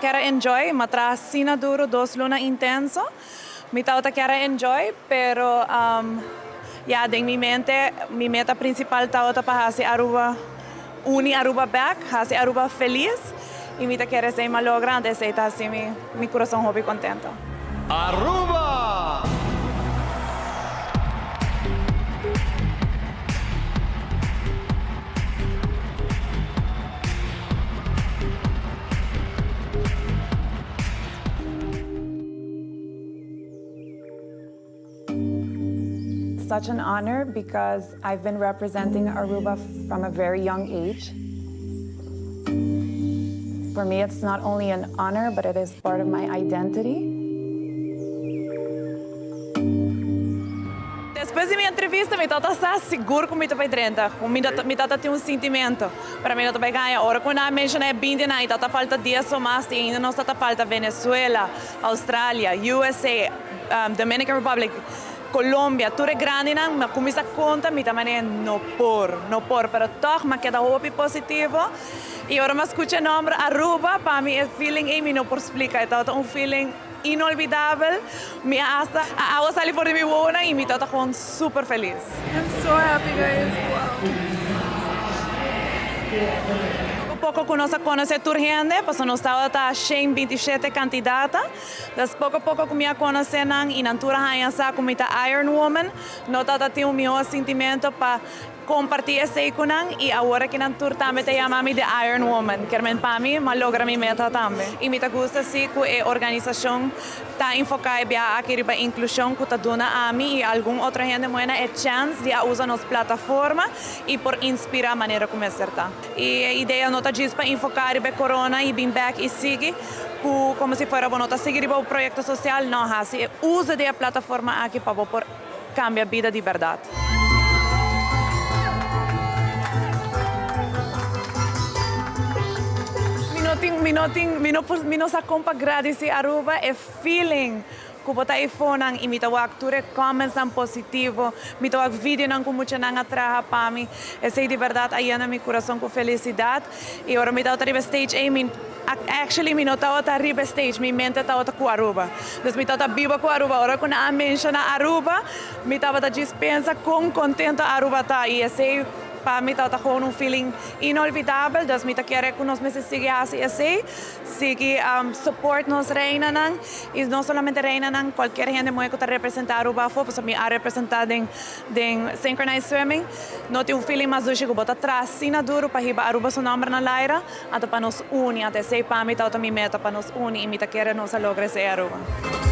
kier a enjoy, m'a traha asina duro dos luna intenso. Mi tabata kier a enjoy, pero ya den mi mente mi meta principal tabata pa haci Aruba uni Aruba bek, haci Aruba feliz y mi ta kere esey m'a logra, anto esey ta haci mi mi curason hopi contento. Aruba! Such an honor because I've been representing Aruba from a very young age. For me it's not only an honor but it is part of my identity. Despues di mi entrevista mi tata sa sigur cu mi ta bay drenta, cu mi mi tata tin un sintimento, pero mi no ta bay gaña. Ora cu nan a menciona e binti nan y tata falta dies o mas y ainda nos tata falta Venezuela, Australia, USA, Dominican Republic, Colombia, tur e grandinan, mi a cuminsa conta, mi ta manera no por, no por, pero toch mi a keda hopi positivo y ora mi a scucha e nomber Aruba, pa mi e feeling ey mi no por splica, e tabata un feeling inolvidabel, mi a hasta a awa sali for di mi wowonan y mi tabata gewoon super feliz. I'm so happy guys, wow. Poko poko ku nos a konosé tur hende, pasobra nos tabata shen binti shete kandidata. Dus poko poko ku mi a konosé nan i nan tur a haña sa ku mi ta Iron Woman, no tabata tin un mihó sintimento pa Comparti esey cu nan y awor aki nan tur tambe ta yama mi The Iron Woman. Kermen pa mi, m'a logra mi meta tambe. Y mi ta gusta si cu e organisacion ta enfoca e biaha aki riba inclusion cu ta duna ami y algun otro hende muena e chance di a usa nos plataforma y por inspira manera cu mester ta. Y e idea no ta djis pa enfoca riba e corona y bin bek y sigui cu como si fuera bo no ta sigui riba bo proyecto social, no, haci e uso di e plataforma aki pa bo por Cambia bida di berdad. Mi no tin, mi no tin, mi no por, mi no sa con pa gradici Aruba e feeling cu bo ta eyfonan y mi ta wak tur e commentsnan positivo, mi ta wak videonan cu muchanan a traha pa mi, esey di berdad a yena mi curason cu felicidad y ora mi tabata riba stage ey mi. Actually mi no tabata riba e stage, mi mente tabata cu Aruba. Dus mi tabata biba cu Aruba. Ora cu nan a menciona Aruba, mi tabata djis pensa con contento Aruba ta y esey pa mi tabata gewoon un feeling inolvidabel. Dus mi ta kere cu nos mester sigui haci esey, sigui support nos reinanan y no solamente reinanan, cualkier hende muhe cu ta representa Aruba afo, pasobra mi a representa den Den synchronized swimming no tin un feeling mas dushi ku bo ta traha asina duru pa hiba Aruba su nomber na laira, anto pa nos uni, anto esei pa mi tabata mi meta, pa nos uni i mi ta kere nos a logra esei Aruba.